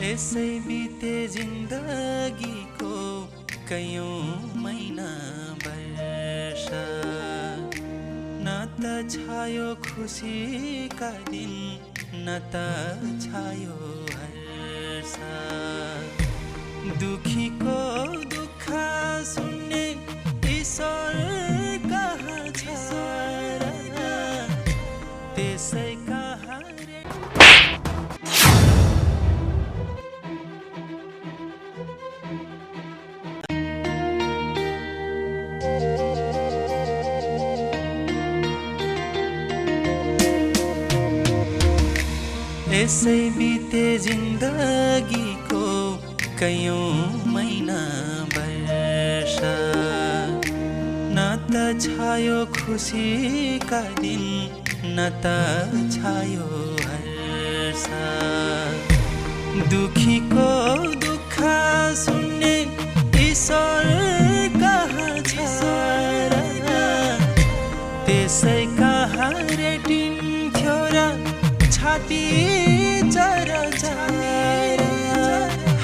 यसै बिते जिन्दगीको कयौं महिना वर्ष न त छायो खुसीका दिन न त छायो हर्ष दुखीको दुःख सुन्ने ईश्वर कहाँ छ र त्यसै कहाँ रे यसै बिते जिन्दगीको कयौं महिना वर्ष न त छायो खुसीका दिन न त छायो हर्ष दुखीको दुःख सुन्ने ईश्वर कहाँ छ र त्यसै कहाँ रेटिन्थ्यो र छाती चर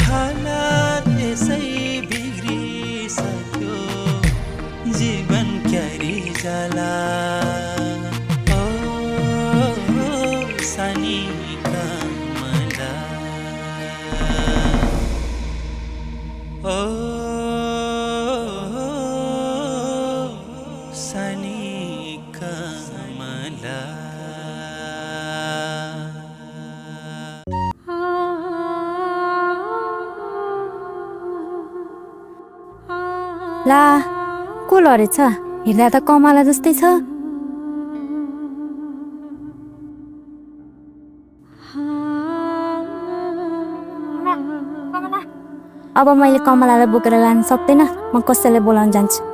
हालत यसै बिग्रिसक्यो जीवन क्यारी जाला ओ सानी कमला ओ सानी कमला ला को लडेछ हेर्दा त कमला जस्तै छ अब मैले कमलालाई बोकेर लान सक्दैन म कसैलाई बोलाउन जान्छु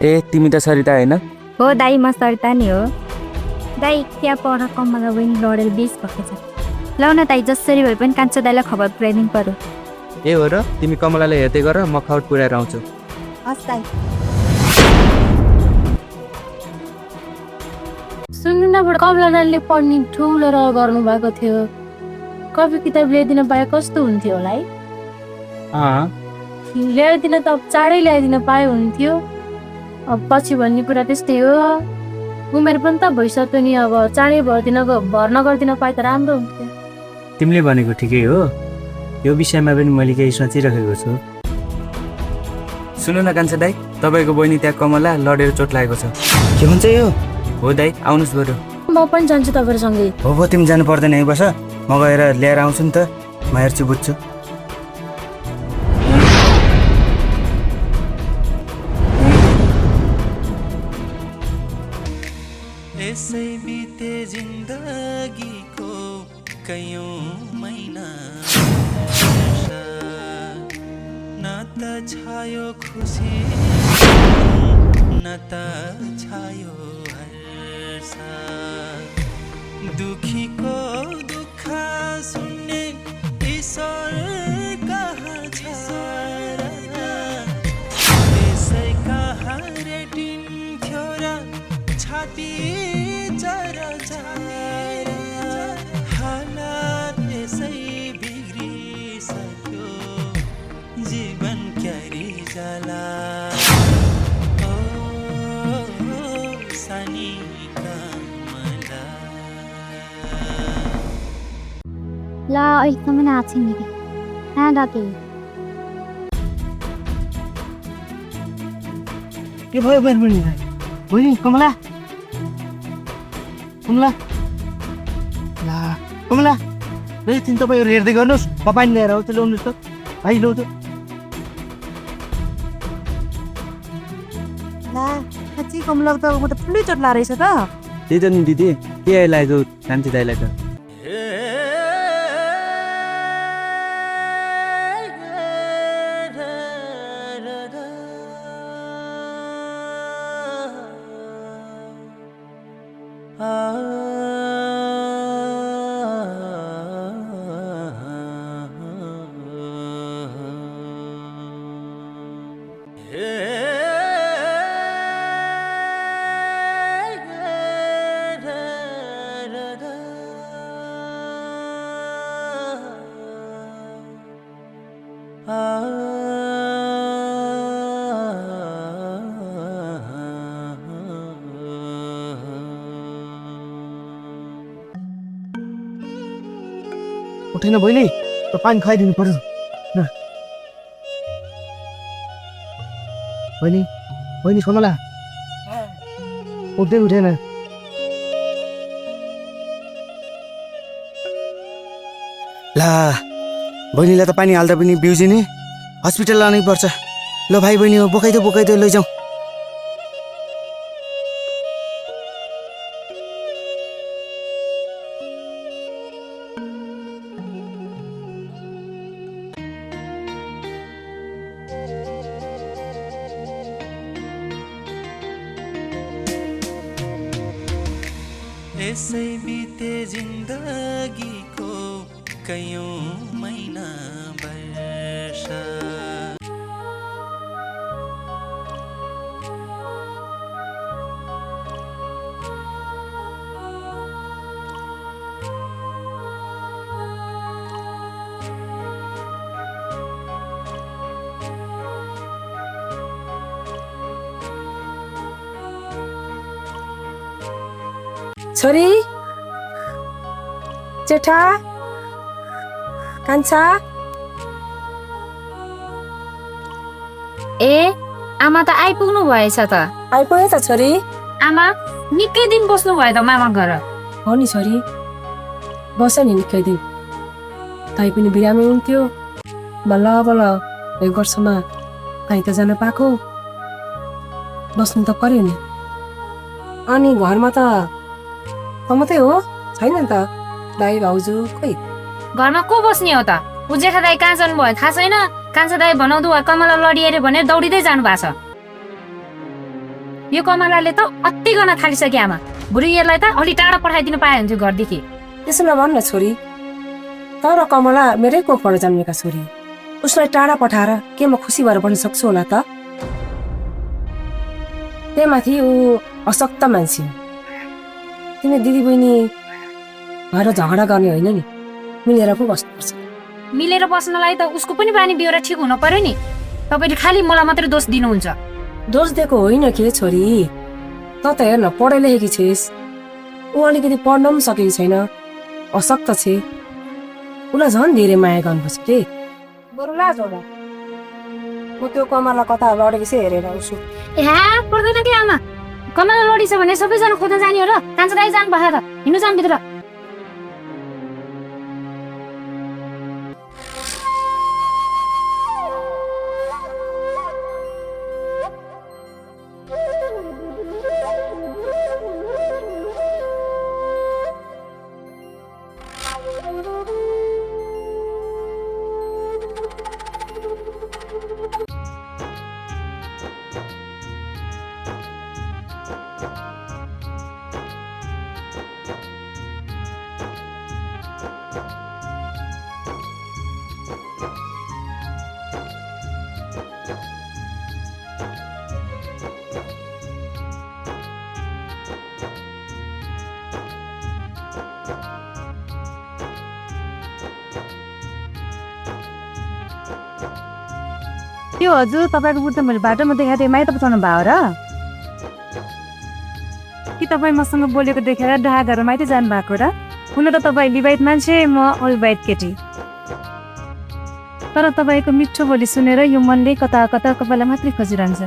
ए तिमी त सरिता हैन हो दाई म सरिता नि हो दाई त्यहाँ पर कमला बहिनी लडेर बेस भएको छ लौ न दाई जसरी भए पनि कान्छो दाईलाई खबर पुऱ्याइदिनु पर्यो ए हो र तिमी कमलालाई हेर्दै गर म खबर पुऱ्याएर आउँछु हस् दाई सुन्नु न बडा कमला नानीले पढ्ने ठुलो रहर गर्नु भएको थियो कपी किताब ल्याइदिन पाए कस्तो हुन्थ्यो होला है ल्याइदिन त चाँडै ल्याइदिन पाए हुन्थ्यो अब पछि भन्ने कुरा त्यस्तै हो उमेर पनि त भइसक्यो नि अब चाँडै भर्ना गरिदिन पाए त राम्रो हुन्थ्यो तिमीले भनेको ठिकै हो यो विषयमा पनि मैले केही सोचिरहेको छु सुन्नु न कान्छा दाइ तपाईँको बहिनी त्यहाँ कमला लडेर चोट लागेको छ के भन्छ यो हो दाइ आउनुहोस् बरु म पनि जान्छु तपाईँसँगै हो तिमी जानु पर्दैन यहीँ बस म गएर ल्याएर आउँछु नि त म हेर्छु बुझ्छु यसै बिते जिन्दगीको कयौं महिना न त छायो खुसी न त छायो हर्ष दुखीको दुःख सुन्ने ईश्वर कहाँ छ र त्यसै कहाँ रेटिन्थ्यो र छाती चर हालत यसै बिग्रिसक्यो जीवन क्यारी जाला ओ सानी कमला ला अहिलेसम्म आएको छैन कि कहाँ गएको के भयो बहिनी बहिनी कमला कमला ला कमला एकछिन तपाईँहरू हेर्दै गर्नुहोस् म पानी ल्याएर आउँछु ल्याउनुहोस् त भाइ ल्याउ त ला साँच्ची कमलाको त म त ठुलै चोट लागेछ त त्यही त नि दिदी के आइलाग्यो कान्छी दाइलाई त उठेन बहिनी त पानी खुवाइदिनु पर्यो ल बहिनी बहिनी कमला उठ्दै उठेन ला बहिनीलाई त पानी हाल्दा पनि बिउजिने हस्पिटल लानै पर्छ ल भाइ बहिनी बोकाइदो लैजाउँ यसै बिते जिन्दगीको कयौं महिना वर्ष छोरी जेठा कान्छा ए आमा त आइपुग्नु भएछ त आइपुगेछ छोरी आमा निकै दिन बस्नु भयो त मामा घर हो नि छोरी बस नि निकै दिन तै पनि बिरामी हुन्थ्यो बल्ल बल्ल एक वर्षमा कहीँ त जान पाएको बस्नु त पर्यो नि अनि घरमा त मात्रै हो छैन नि त दाइ भाउजू खोइ घरमा को बस्ने हो त ऊ जेठा दाई कहाँ जानु भयो थाहा छैन कान्छा दाई भनाउँदो वा कमला लडिएर भनेर दौडिँदै जानु भएको छ यो कमलाले त अति गर्न थालिसक्यो आमा बुढीहरूलाई त अलि टाढा पठाइदिनु पाए हुन्थ्यो घरदेखि त्यसो नभन् न छोरी तर कमला मेरै कोखबाट जन्मेका छोरी उसलाई टाढा पठाएर के म खुसी भएर बस्न सक्छु होला त त्यही माथि ऊ अशक्त मान्छे हो तिमी दिदी बहिनी भएर झगडा गर्ने होइन नि मिलेर पो बस्नुपर्छ मिलेर बस्नलाई त उसको पनि बानी बेहोरा ठिक हुन पर्यो नि तपाईँले खालि मलाई मात्रै दोष दिनुहुन्छ दोष दिएको होइन के छोरी त त हेर्न पढाइ लेखेकी छिस् ऊ अलिकति पढ्न पनि सकेको छैन अशक्त छे उसलाई झन् धेरै माया गर्नुपर्छ के बरु लाज होला म त्यो कमला कता लडेको चाहिँ हेरेर आउँछु ए पर्दैन के आमा कमला लडिछ भने सबैजना खोज्न जाने हो र कान्छा दाई जानु भएको त हिँड्नु जानु भित्र त्यो हजुर तपाईँको बुढ्दा मैले बाटोमा देखाएको थिएँ माइत पठाउनु भयो र कि तपाईँ मसँग बोलेको देखेर डहा गरेर माइती जानु भएको र हुन त तपाईँ विवाहित मान्छे म अविवाहित केटी तर तपाईँको मिठो बोली सुनेर यो मनले कता कता कपाललाई मात्रै खोजिरहन्छ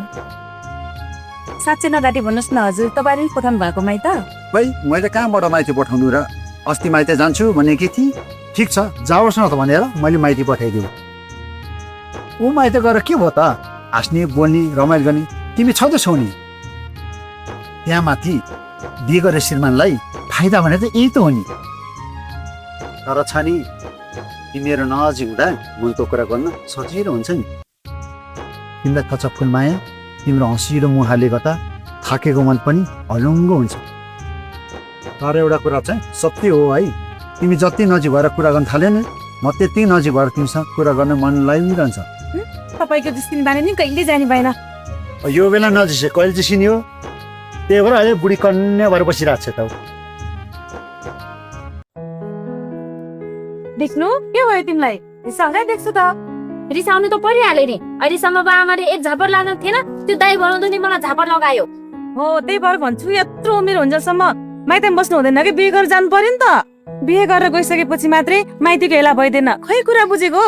साँच्चै नडाटी भन्नुहोस् न हजुर तपाईँले पठाउनु भएको माइत भाइ मैले कहाँबाट माइती पठाउनु र अस्ति माइती जान्छु भनेकी थिएँ ठिक छ जाओस् न त भनेर मैले माइती पठाइदिउँ। ऊ माइत गएर के भयो त? हाँस्ने बोल्ने रमाइलो गर्ने तिमी छँदैछौ नि। त्यहाँ माथि बिहे गरेर श्रीमानलाई फाइदा भने त यही त हो नि। तर छ नि तिमीहरू नजिक हुँदा मनको कुरा गर्न सजिलो हुन्छ नि। तिमीलाई कच्चा फुल माया तिम्रो हँसिलो मुहारले गर्दा थाकेको मन पनि हलुङ्गो हुन्छ। तर एउटा कुरा चाहिँ सत्य हो है, तिमी जति नजिक भएर कुरा गर्न थाल्यो नि म त्यति नजिक भएर तिमीसँग कुरा गर्न मन लागिरहन्छ। तपाईँको जिस्किने बानी नि कहिले जाने भएन। यो बेला नजिसे कहिले जिस्किने हो? त्यही भएर अहिले बुढी कन्या भएर बसिरहेको छ त। देख्नु के भयो तिमीलाई? रिसाउँदै देख्छु त। रिसाउनु त परिहाल्यो नि। अहिलेसम्म बाबामाले एक झापड लाग्नु थिएन, त्यो दाइ बनाउँदा नि मलाई झापड लगायो। हो त्यही भएर भन्छु यत्रो उमेर हुन्जेलसम्म माइतीमा बस्नु हुँदैन कि बिहे गरेर जानु पर्यो नि त। बिहे गरेर गइसकेपछि मात्रै माइतीको हेला भइदिएन। खै कुरा बुझेको?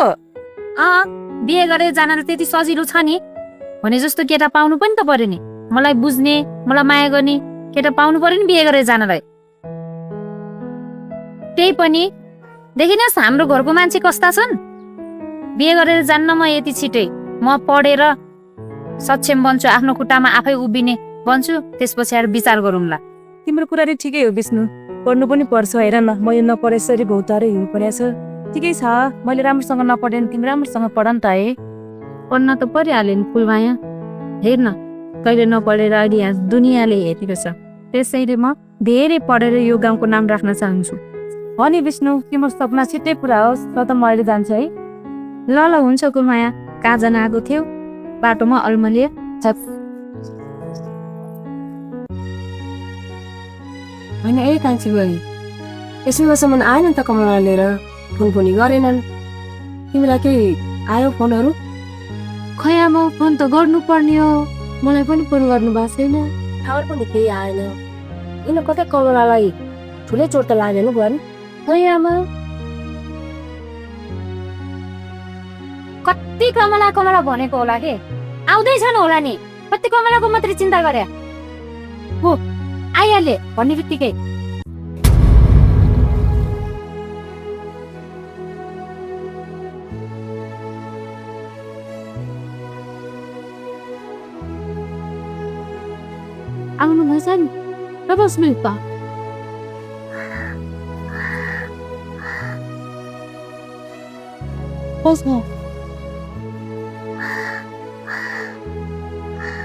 बिहे गरेर जान त्यति सजिलो छ नि? भने जस्तो केटा पाउनु पनि त पर्यो नि। मलाई बुझ्ने, मलाई माया गर्ने केटा पाउनु पर्यो नि बिहे गरेर जानलाई। त्यही पनि देखिनुहोस् हाम्रो घरको मान्छे कस्ता छन्। बिहे गरेर जान्न म यति छिटै। म पढेर सक्षम बन्छु, आफ्नो खुट्टामा आफै उभिने बन्छु, त्यसपछि आएर विचार गरौँला। तिम्रो कुरा नि ठिकै हो विष्णु, पढ्नु पनि पर्छ। हेर न म यो नपढेसरी भौतारै हिँड्नु परेछ। ठिकै छ, मैले राम्रोसँग नपढेँ नि तिमी राम्रोसँग पढ नि त है। पढ्न त परिहाल्यो नि फुलमाया। हेर न कहिले नपढेर अहिले यहाँ दुनियाँले हेरेको छ। त्यसैले म धेरै पढेर यो गाउँको नाम राख्न चाहन्छु। हो नि विष्णु, तिम्रो सपना छिट्टै पुरा होस्। त मैले जान्छ है। ल ल हुन्छ कुलमाया। कहाँ जान आएको थियो? बाटोमा अल्मलिए होइन ए कान्छी बहिनी, यसैसम्म आएन नि त कमला लिएर। फोन पनि गरेनन्। तिमीलाई केही आयो फोनहरू? खै आमा फोन त गर्नु पर्ने हो। मलाई पनि फोन गर्नु भएको छैन। खबर पनि केही आएन। किन कतै कमलालाई ठुलै चोट त लागेन भन्? खै आमा कति कमला कमला भनेको होला के? आउँदैछन् होला नि। कति कमलाको मात्रै चिन्ता गरे हो आइहाले भन्ने बित्तिकै। आउनु भएछ नि र बस्नु त। बस्नु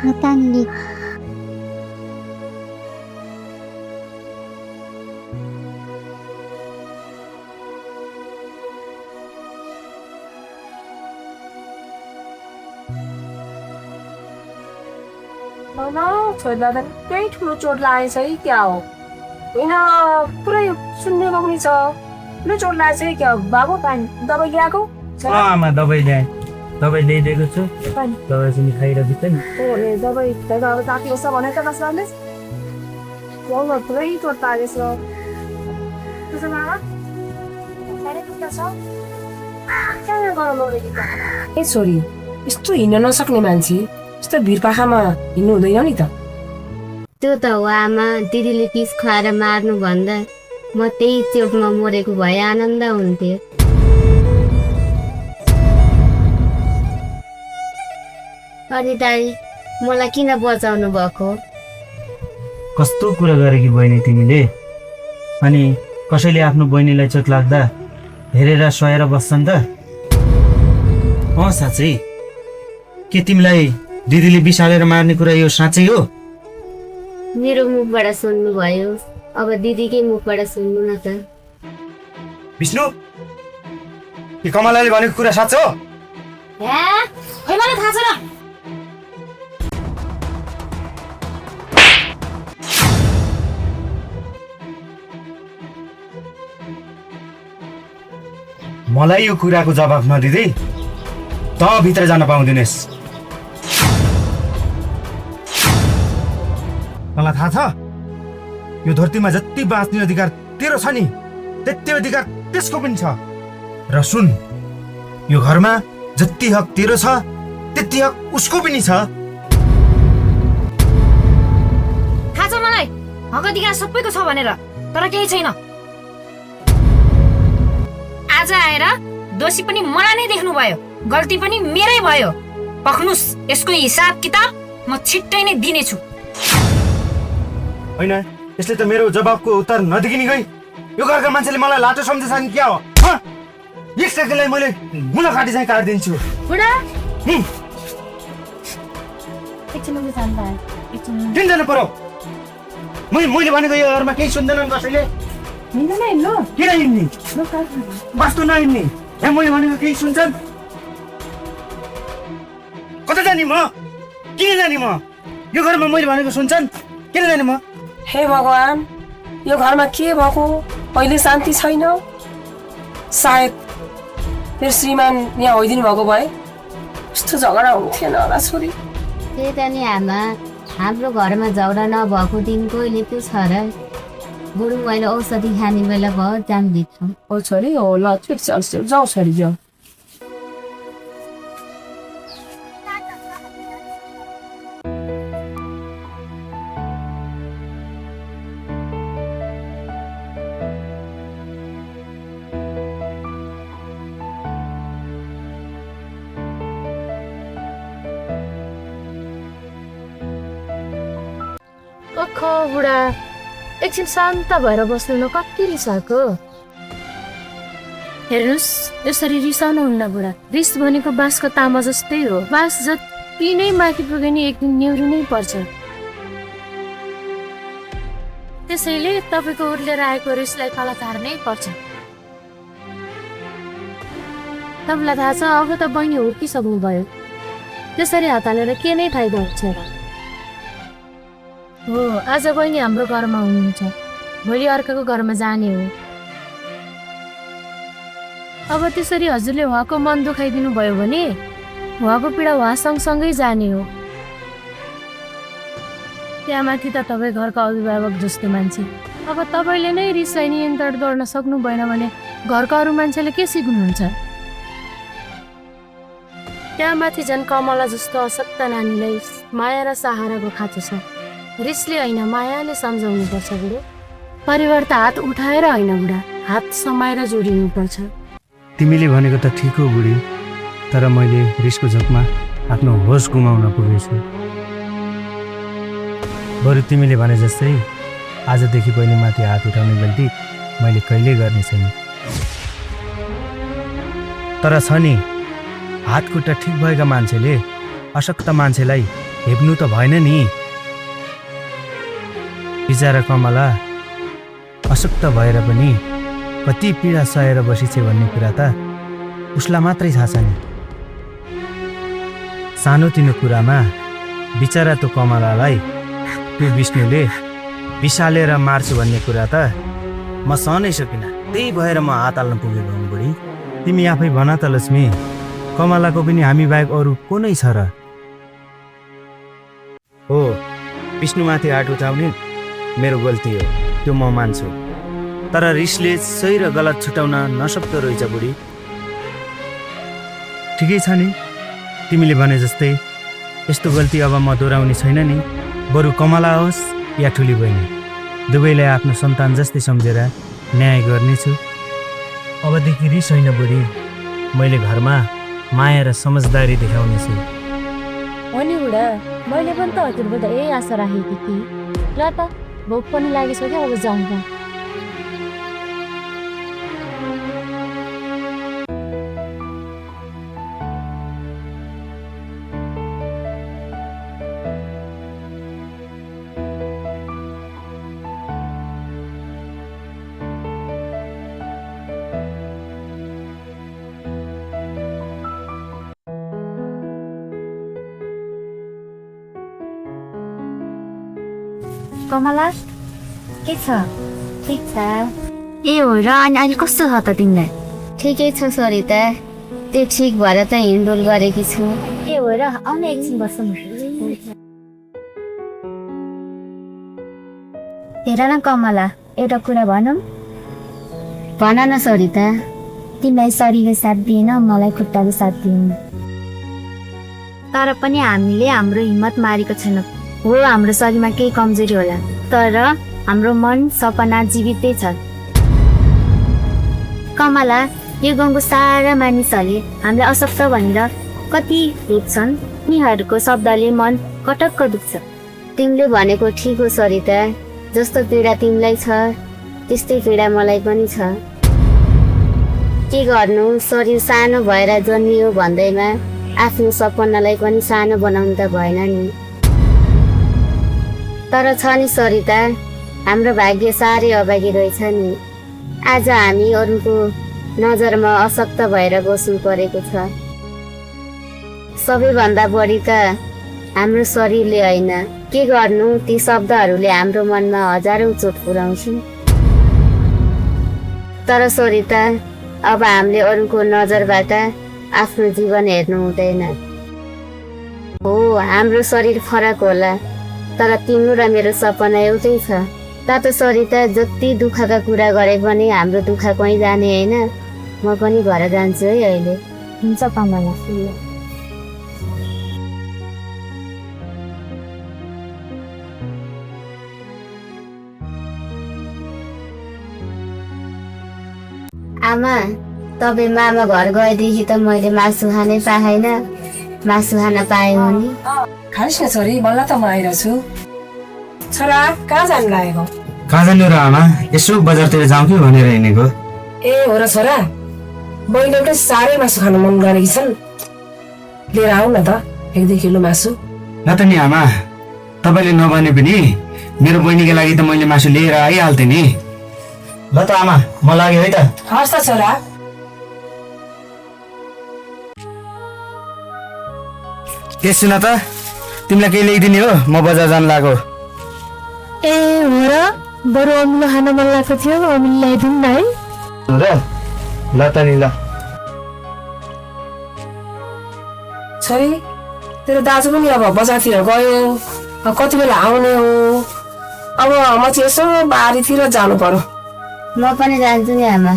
नतान्ने छोरीलाई त त्यही ठुलो चोट लागेछ है क्या हो? होइन पुरै सुन्नेमा पनि छ। ठुलो चोट लागेछ है क्या हो? बाबु पानी दबाई ल्याएको? आमा दबाई ल्याएँ, दबाई ल्याइदिएको छु। दबाई पनि खाइरहेको छ नि। दबाई अब जाति छ भने त कसले पुरै चोट लागेछ। ए छोरी, यस्तो हिँड्न नसक्ने मान्छे यस्तो भिरपाखामा हिँड्नु हुँदैन नि त। त्यो त हो आमा। दिदीले पिस खुवाएर मार्नु भन्दा म त्यही चोटमा मरेको भए आनन्द हुन्थ्यो। अनि दाइ मलाई किन बचाउनु भएको? कस्तो कुरा गरे कि बहिनी तिमीले? अनि कसैले आफ्नो बहिनीलाई चोट लाग्दा हेरेर सहेर बस्छन् त? साँच्चै के तिमीलाई दिदीले बिसालेर मार्ने कुरा यो साँच्चै हो? मेरो मुखबाट सुन्नु भयो, अब दिदीकै मुखबाट सुन्नु न त। विष्णु, के कमलाले भनेको कुरा साँच्चो हो? खै मलाई थाहा छैन। मलाई यो कुराको जवाफ नदिँदै त भित्र जान पाउँदैनस्। मलाई थाहा छ यो धरतीमा जति बाँच्ने अधिकार तेरो छ नि त्यति अधिकार त्यसको पनि छ। र सुन, यो घरमा जति हक तेरो छ त्यति हक उसको पनि छ। थाहा छ मलाई हक अधिकार सबैको छ भनेर, तर केही छैन। आज आएर दोषी पनि मलाई नै देख्नुभयो, गल्ती पनि मेरै भयो। पख्नुस्, यसको हिसाब किताब म छिट्टै नै दिनेछु। होइन, यसले त मेरो जवाबको उत्तर नदिकिनी गई। यो घरका मान्छेले मलाई लाटो सम्झेछ नि क्या हो? एक सेकेन्डलाई मैले मुला काटी चाहिँ काटिदिन्छु। बुढा किन जानु पर्यो? मैले भनेको यो घरमा केही सुन्दैनन् कसैले। किन हिँड्ने? वास्तु नहिँड्ने। यहाँ मैले भनेको केही सुन्छन्? कता जाने म? किन जाने म? यो घरमा मैले भनेको सुन्छन्? किन जाने म? हे भगवान, यो घरमा के भएको? अहिले शान्ति छैन। सायद मेरो श्रीमान यहाँ होइदिनु भएको भए यस्तो झगडा हुन्थेन होला छोरी। त्यही त नि आमा, हाम्रो घरमा झगडा नभएको दिन कहिले पो छ र? बरु मैले औषधि खाने बेला भयो जान्दिन्छु। ओ छोरी, हो ल ठिक छ, जाऊ छोरी जाऊ। बुढा एकछिन शान्त भएर बस्नु न, कति रिसाएको। हेर्नुहोस्, यसरी रिसाउनु हुन्न बुढा। रिस भनेको बाँसको तामा जस्तै हो। बाँस जति नै माथि पुगे नि एक दिन निहुरिनै पर्छ। त्यसैले तपाईँको उर्लेर आएको रिसलाई तल झार्नै पर्छ। तपाईँलाई थाहा छ, अब त बहिनी हुर्किसक्नु भयो। त्यसरी हात हालेर के नै फाइदा हुन्छ र? हो, आज बहिनी हाम्रो घरमा हुनुहुन्छ, भोलि अर्काको घरमा जाने हो। अब त्यसरी हजुरले उहाँको मन दुखाइदिनु भयो भने उहाँको पीडा उहाँ सँगसँगै जाने हो। त्यहाँमाथि त तपाईँ घरको अभिभावक जस्तो मान्छे। अब तपाईँले नै रिसलाई नियन्त्रण गर्न सक्नु भएन भने घरका अरू मान्छेले के सिक्नुहुन्छ? त्यहाँमाथि झन् कमला जस्तो अशक्त नानीलाई माया र सहाराको खाँचो छ। रिसले होइन, मायाले सम्झाउनु पर्छ बुढो। परिवार त हात उठाएर होइन बुढा, हात समाएर जोडिनु पर्छ। तिमीले भनेको त ठिक हो बुढी, तर मैले रिसको झोकमा आफ्नो होस गुमाउन पुगेछु। बरु तिमीले भने जस्तै आजदेखि बहिनीमाथि हात उठाउने गल्ती मैले कहिल्यै गर्ने छैन। तर छ नि, हात खुट्टा ठिक भएका मान्छेले अशक्त मान्छेलाई हेप्नु त भएन नि। बिचारा कमला अशक्त भएर पनि कति पीडा सहेर बसिछे भन्ने कुरा त उसलाई मात्रै थाहा छ नि। सानोतिनो कुरामा बिचारा त्यो कमलालाई त्यो विष्णुले बिसालेर मार्छु भन्ने कुरा त म सहनै सकिनँ। त्यही भएर म हात हाल्न पुगेको हुँ बुढी। तिमी आफै भन त लक्ष्मी, कमलाको पनि हामी बाहेक अरू को नै छ र? हो, विष्णुमाथि हात उठाउने मेरो गल्ती हो, त्यो म मान्छु। तर रिसले सही र गलत छुटाउन नसक्दो रहेछ बुढी। ठिकै छ नि, तिमीले भने जस्तै यस्तो गल्ती अब म दोहोऱ्याउने छैन नि। बरु कमला होस् या ठुली बहिनी, दुवैलाई आफ्नो सन्तान जस्तै सम्झेर न्याय गर्नेछु। अबदेखि रिस होइन बुढी, मैले घरमा माया र समझदारी देखाउनेछु। हो नि बुढा, मैले पनि त हजुरबाट यही आशा राखेकी थिएँ। र त भोक पनि लागिसक्यो, अब जाउँ त। कमला के छ? ठिक छ। ए हो र, अनि अहिले कस्तो छ त तिमीलाई? ठिकै छ सरिता, त्यो ठिक भएर त हिँडडुल गरेकी छु। ए हो र, आउने एकछिन बस्नु। हेर न कमला, एउटा कुरा भनौँ? भन न सरिता। तिमीलाई शरीरले साथ दिएन, मलाई खुट्टाले साथ दिएन। तर पनि हामीले हाम्रो हिम्मत मारेको छैनौँ। हो, हाम्रो शरीरमा केही कमजोरी होला, तर हाम्रो मन सपना जीवितै छ। कमला, यो गाउँको सारा मानिसहरूले हामीलाई अशक्त भनेर कति रुप्छन्, उनीहरूको शब्दले मन कटक्क दुख्छ। तिमीले भनेको ठिक हो सरिता, जस्तो पीडा तिमीलाई छ त्यस्तै पीडा मलाई पनि छ। के गर्नु, शरीर सानो भएर जन्मियो भन्दैमा आफ्नो सपनालाई पनि सानो बनाउनु त भएन नि। तर छ नि सरिता, हाम्रो भाग्य साह्रै अभागी रहेछ नि। आज हामी अरूको नजरमा अशक्त भएर बस्नु परेको छ। सबैभन्दा बढी त हाम्रो शरीरले होइन, के गर्नु, ती शब्दहरूले हाम्रो मनमा हजारौँ चोट पुर्याउँछ। तर सरिता, अब हामीले अरूको नजरबाट आफ्नो जीवन हेर्नु हुँदैन। हो, हाम्रो शरीर फरक होला, तर तिम्रो र मेरो सपना एउटै छ। त सरिता, जति दुःखका कुरा गरे पनि हाम्रो दुःख कहीँ जाने होइन। म पनि घर जान्छु है अहिले। हुन्छ कमला। आमा, तपाईँ मामा घर गएदेखि त मैले मासु खानै पाएन। मासु खान पाएँ भने खाइस् न छोरी, बल्ल त म आइरहेछु। छोरा कहाँ जानु लागेको? कहाँ जानु र आमा, यसो बजारतिर जाउँ कि भनेर हिँडेको। ए हो र छोरा, बहिनीले साह्रै मासु खानु मन गरेकी छन्, लिएर आऊ न त 1-2 किलो मासु। ल त नि आमा, तपाईँले नभने पनि मेरो बहिनीको लागि त मैले मासु लिएर आइहाल्थेँ नि। ल त आमा, म लाग्यो है त। हस् त छोरा। के सुन त, तिमीलाई केही ल्याइदिने हो? म बजार जानु लाग्यो। ए हो र, बरु अमिलो खान मन लागेको थियो, अमिलो ल्याइदिउँ न है। र ल त नि, ल। छोरी, तेरो दाजु पनि अब बजारतिर गयो, अब कति बेला आउने हो? अब म चाहिँ यसो बारीतिर जानु पर्यो। म पनि जान्छु नि आमा।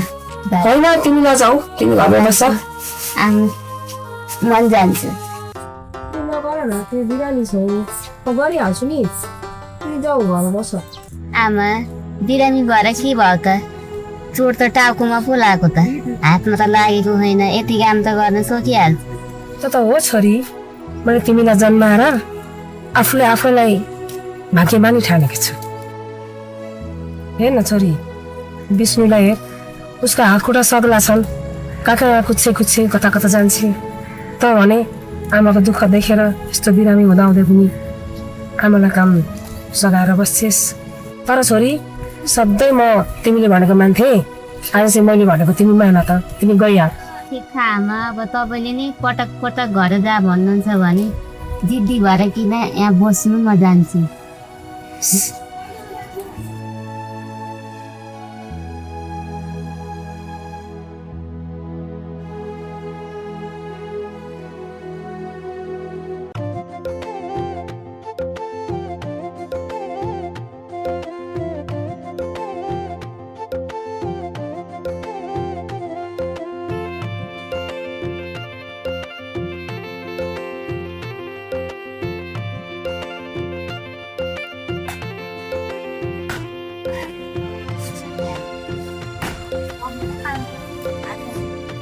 होइन, तिमी नजाऊ, तिमी घरमा बस्छ। आमा, म जान्छु। बिरामी छौ, म गरिहाल्छु नि, तिमी जाऊ घरमा बस्छ। आमा, बिरामी भएर के भयो त? चोट त टाउकोमा पो लागेको त, हातमा त लागेको होइन। यति काम त गर्न सकिहाल्छ। त हो छोरी, मैले तिमीलाई जन्माएर आफूले आफैलाई भाग्यमानी ठानेको छु। हेर न छोरी, विष्णुलाई हेर, उसका हात खुट्टा सग्ला छन्, कहाँ कुच्छे कता कता जान्छे। त भने आमाको दुःख देखेर यस्तो बिरामी हुँदाहुँदै पनि आमालाई काम सघाएर बस्छेस्। तर छोरी, सधैँ म तिमीले भनेको मान्थे, आज चाहिँ मैले भनेको तिमी मान त, तिमी गइहाल। ठिक छ आमा, अब तपाईँले नै पटक पटक घर जा भन्नुहुन्छ भने जिद्दी भएर किन यहाँ बस्नु, म जान्छु।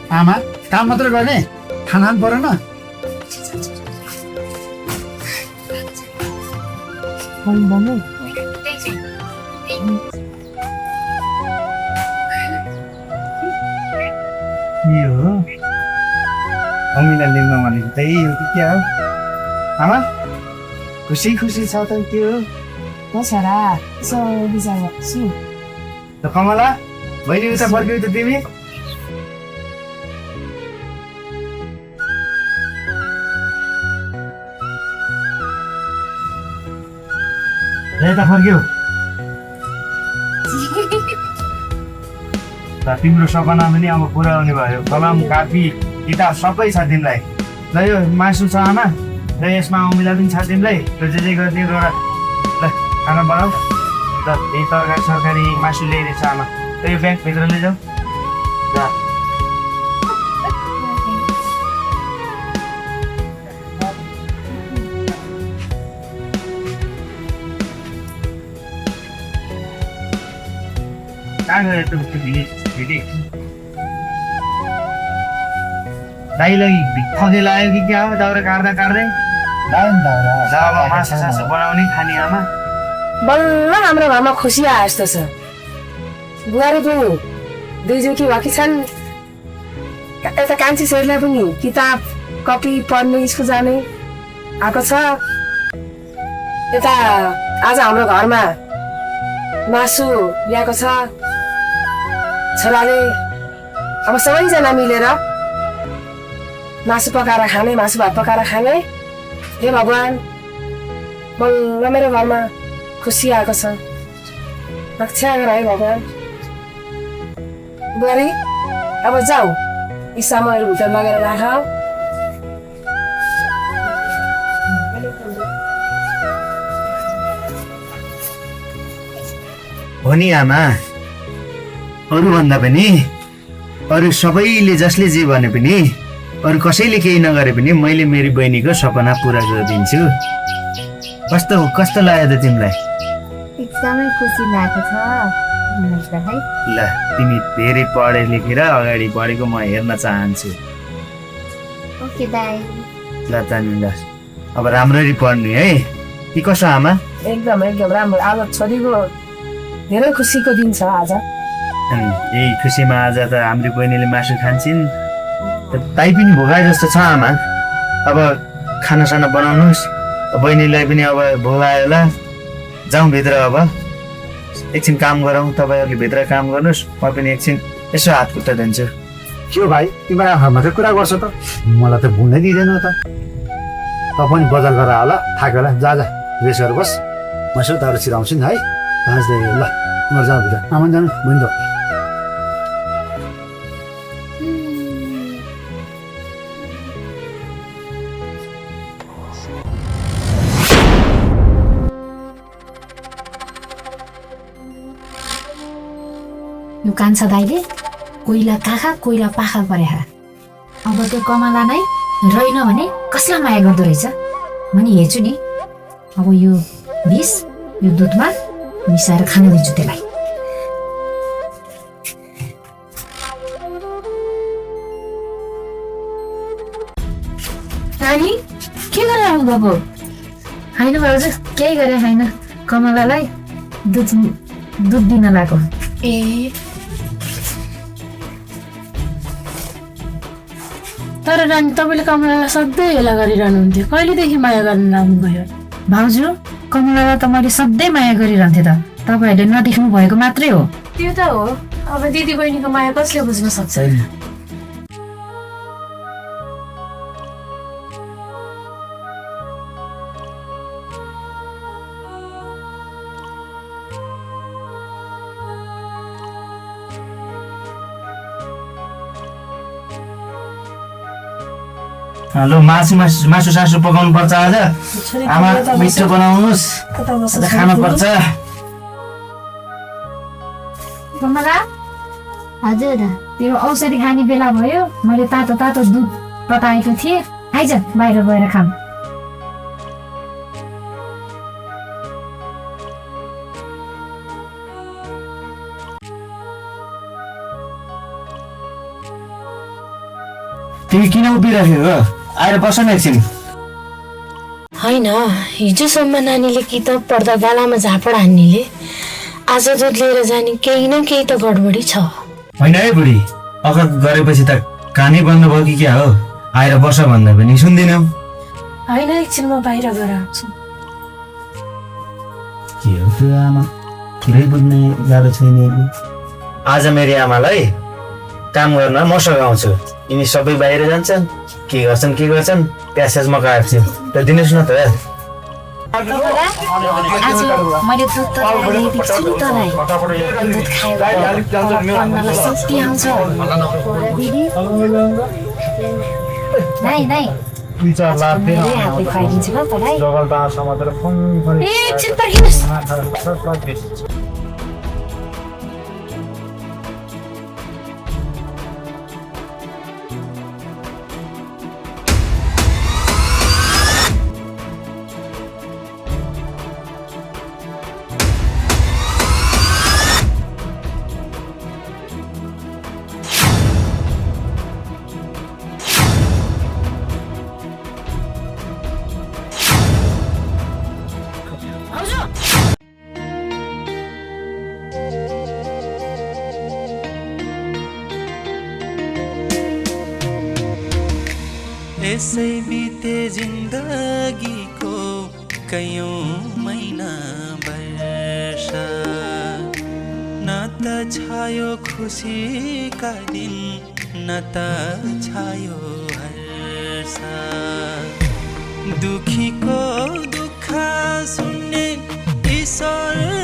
आमा, काम मात्र गर्ने, खाना पनि परेन। के हो अमिला लिम्न भनेको त्यही हो कि क्या हो? आमा, खुसी खुसी छ त के हो? छोरा यसो विचार गर्छु। त कमला, बहिनी उता फर्क्यौ त तिमी? यता फर्क्यौ त, तिम्रो सपना पनि अब पुरा हुने भयो। कलम, कापी, किताब सबै छ तिमीलाई। ल यो मासु छ आमा, र यसमा अमिला पनि छ तिमीलाई। र जे गरिदियो गर। ल खाना बनाऊ। ल यही तरकारी सरकारी मासु ल्याइदिएछ आमा। त यो ब्यागभित्र लैजाऊ। ल कहाँ गयो त फेरि? दाइलाई थगे लाग्यो कि क्या हो दाउरा काट्दा काट्दै अब मासु सासु बनाउने खाने आमा बल्ल हाम्रो घरमा खुसी आए जस्तो छ बुहारीको दुई जुकी भएकी छन् यता कान्छी छोरीलाई पनि किताब कपी पढ्ने स्कुल जाने आएको छ यता आज हाम्रो घरमा मासु ल्याएको छ छोराले अब सबैजना मिलेर मासु पकाएर खाने मासु भात पकाएर खाने हे भगवान् बल्ल मेरो घरमा खुसी आएको छ रक्षा गर है भगवान् बुहारी अब जाऊ यी सामानहरू भित्र लगेर राख हो नि आमा अरूभन्दा पनि अरू सबैले जसले जे भने पनि अरू कसैले केही नगरे पनि मैले मेरो बहिनीको सपना पुरा गरिदिन्छु कस्तो लाग्यो त तिमीलाई एकदमै खुसी लागेको छ है ल तिमी धेरै पढे लेखेर अगाडि बढेको म हेर्न चाहन्छु ओके दाइ ल तानी ल अब राम्ररी पढ्नु है कि कसो आमा एकदम एकदम राम्रो आज छोरीको धेरै खुसीको दिन छ आज यही खुसीमा आज त हाम्रो बहिनीले मासु खान्छन् ताई पनि भोगाए जस्तो छ आमा अब खानासाना बनाउनुहोस् बहिनीलाई पनि अब भोगायो होला जाउँ भित्र अब एकछिन काम गरौँ तपाईँहरूले भित्र काम गर्नुहोस् म पनि एकछिन यसो हात खुट्टा दिन्छु के हो भाइ तिम्रो घरमा चाहिँ कुरा गर्छ त मलाई त भुल्नै दिँदैन त पनि बजार गरेर होला थाक्यो होला जा रेस गरेर बस म यसो दाउरा छिराउँछु नि है ल तिमीहरू जाऊ भित्र आमा जानु बहिनी त यो कान्छा दाइले कोइला काखा कोइला पाखा गरे अब त्यो कमला नै रहेन भने कसलाई माया गर्दो रहेछ म नि हेर्छु नि अब यो विष यो दुधमा मिसाएर खान दिन्छु त्यसलाई नानी के गरेर आउनुभएको होइन भाउजू केही गरे होइन कमलालाई दुध दिन लागेको ए तर रानी तपाईँले कमलालाई सधैँ हेला गरिरहनुहुन्थ्यो कहिलेदेखि माया गर्न लाग्नुभयो भाउजू कमलालाई त मैले सधैँ माया गरिरहन्थेँ त तपाईँहरूले नदेख्नु भएको मात्रै हो त्यो त हो अब दिदी बहिनीको माया कसले बुझ्न सक्छ हेलो मासु सासु पकाउनु पर्छ आज आमा मिठो बनाउनुहोस् खानु पर्छ कमला हजुर त्यो औषधि खाने बेला भयो मैले तातो तातो दुध तताएको थिएँ आइज बाहिर गएर खाऊँ तिमी किन उभिराख्यो आएर बस न एकछिन होइन हिजोसम्म नानीले किताब पढ्दा गालामा झापड हान्नेले आज दुध लिएर जाने केही न केही त गडबडी छ होइन है बुढी अखत गरेपछि त कानै बन्द भयो कि क्या हो आएर बस भन्दा पनि सुन्दिनौ होइन एकछिन म बाहिर गएर आउँछु के हो त्यो आमा पुरै बुझ्ने गाह्रो छैन आज मेरो आमालाई काम गर्न म सघाउँछु यिनी सबै बाहिर जान्छन् के गर्छन् प्यासेज म काट्छु त दिनुहोस् न त आज मैले दुध तताएको छु नि तँलाई दुध खायो भने शक्ति आउँछ नाइ मेरै हातले खुवाइदिन्छु ल तँलाई एकछिन पर्खिनुहोस् यसै बिते जिन्दगीको कयौँ महिना वर्ष न त छायो खुसीका दिन न त छायो हर्ष दुखीको दुःख सुन्ने ईश्वर